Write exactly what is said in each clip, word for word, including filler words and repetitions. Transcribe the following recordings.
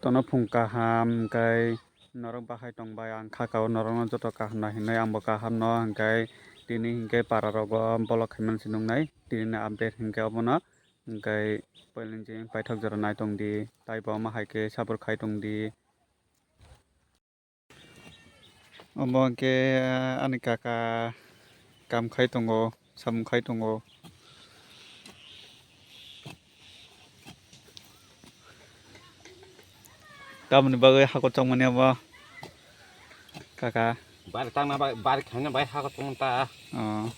Tono phung kaham, hwnkhe norok bahai tongbai ang kha kao, norokno joto kaham no hinwi angbo kaham no, hwnkhe tini hwnkhe para rogo vlog khaimani se nuknai, tini ni update hwnkhe obono, hwnkhe poilani je paithak jora nai tongdi, taibo omo hai khe sabur khai tongdi. Omo hwnkhe ani kaka kam khai tongo, samung khai tongo. Tamoni bagwi hakor chongmani obo kaka? Bari tangna bai, bari khaina bai hakor chongmani ta. Oh.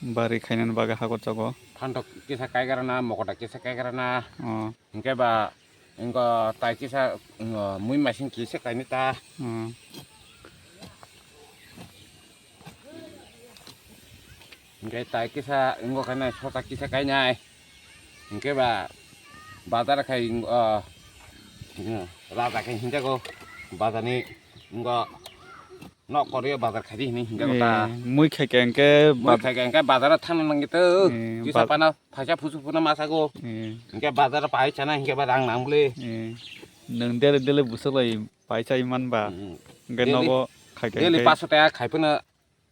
Bari khainani bagwi hakor chogo. Phantok kisa kaigra na, mokota kisa kaigra na. Oh. Hingke ba, ingo tai kisa, ingo mui masing kisa kaini ta. Hmm. Hingke tai kisa, ingo kainai sota kisa kainai. Hingke ba, bazar khai, ingo, ingo, raja khai hinjago, bazar ni, ingo, nok korio bazar khai di hini hinjago ta. Eh, mui khai khe hingke mui ba- khai khe hingke bazar thangna nangito. Eh, kisa ba- pana Phaisa phusu phuna masago. Eh. Hingke bazar pai chana hingke ba rang nang bwle. Eh. Nwng dele dele bwswk lai pai chai man ba. Hmm. Hingke daily, nogo khai khe daily hingke paso taka khai phano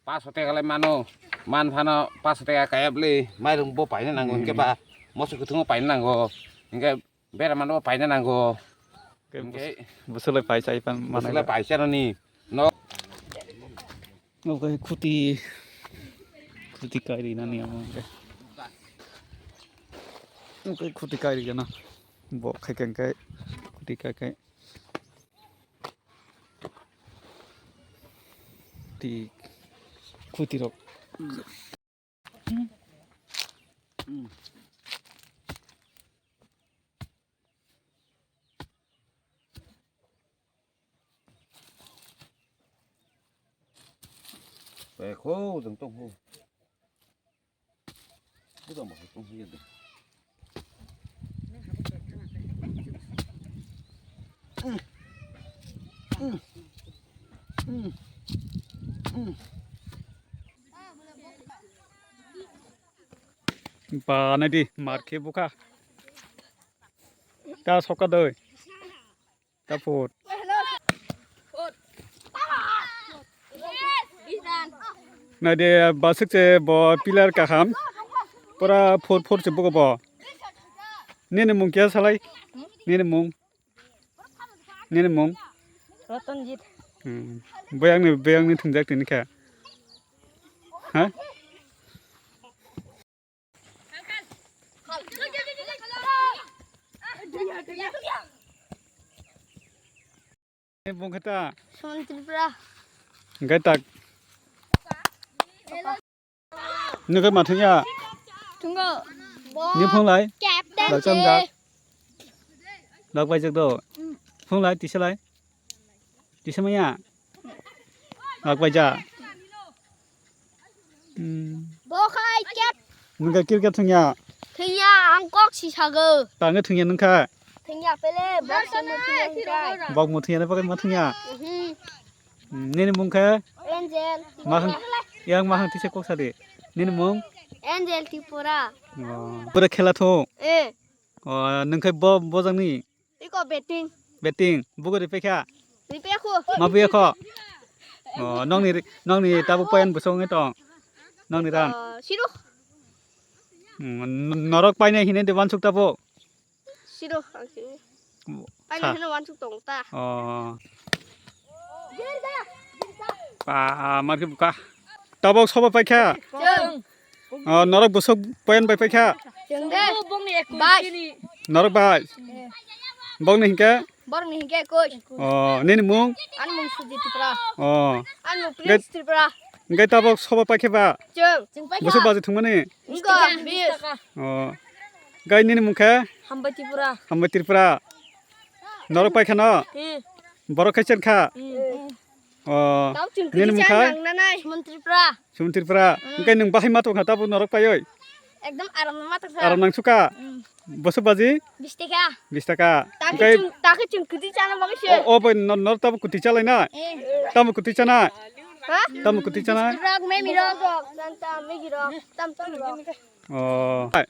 paso taka lai mano. Man phano paso taka kaya bwle. Mairung bo paina nango hingke ba. Hmm. Moso kuthungo paina nango. Hingke bera mano bo paina nango. Hingke hingke bwswk lai pai chai pan bwswk lai manai ba. Pai chana ni. No. Oke, khuti, khuti kairi nani amo oke. Oke, khuti kairi gana. Bo khai khe khe khuti kai kai. Ti khuti rok. Tei kho jeng tong kho. Buda ma tong kho yeding. Ba nai di mar khe bukha. Ta soka doi. Tapot. Nai de, basik se bo pillar kaham. Pura four four se bugo bo. Nini mung kya salai? Nini mung? Nini mung? Ratanjit. Hmm. Boyang ni, boyang ni thungjak tini kha. Ha? Bung khe ta. Suman Tripura. Hingke tak. Nokhe ma thungya? Thungo. Ni phung lai? Captain Lak cham jak. Lak bai jak do. Phung lai, tisa lai. Tisa maya. Lak bai ja. Hmm. Bo khai ket. Nungkha cricket thungya? Thungya, ang kok si sago. Tangkhe thungya nungkha? Thungya pele, bok se mo thungya hingkai. Bok mo thungya na pakai ma thungya? Mhm. Hmm, nini mung khe? Angel. Mahang, yang mahang tise kok sadi. Nini mung? Angel Tripura. Oh. Pura khela thung? Eh. Oh, nungkha bo, bojang ni? Iko betting. Betting, bugo ripekha? Ripekho. Ma buyakho? Oh, nongni, nongni tabuk payan bwswk wngwi tong? Nongni ran? Ah, siro. Hmm, n-, norok painai hinwi de wansuk tabuk? Siro, ang sini. Painai hinwi wansuk tong ta. Oh. Pa, ah, marke buka. Tabuk soba paikha? Chwng. Oh, norok bwswk poyan bai paikha? Chwng de. Bais. Norok bais? Eh. Bokni hinkhe? Borokni hinkhe ekoi. Oh, nini mung? Ani mung Sujit Tripura. Oh. Ani mung Prince Tripura. Hinkhe tabok soba paikhe ba? Chwng. Bwswk baji thwngmani? Hinkhe bis. Oh. Hinkhe nini mung khe? Hambai Tripura. Hambai Tripura. Norok paikha no? Hmm. Borok khe chen kha? Hmm. Oh, nini mung khai? Suman Tripura. Suman Tripura. Hmm. Hingke nung bahai ma tongkha tabuk norok paioi? Ekdom aram ma tongkha. Aram nang suka? Hmm. Bwswk baji? Bis taka. Bis taka. Hingke taki chwng kuti chana bagwi se. O, o bai nor, nor tabuk kuti chalai na? Eh. Tabuk kuti chana? Ha? Tabuk kuti chana? Rok, memi rok. Tam, tam, megi rok. Tam, tam rok. Oh. Hai.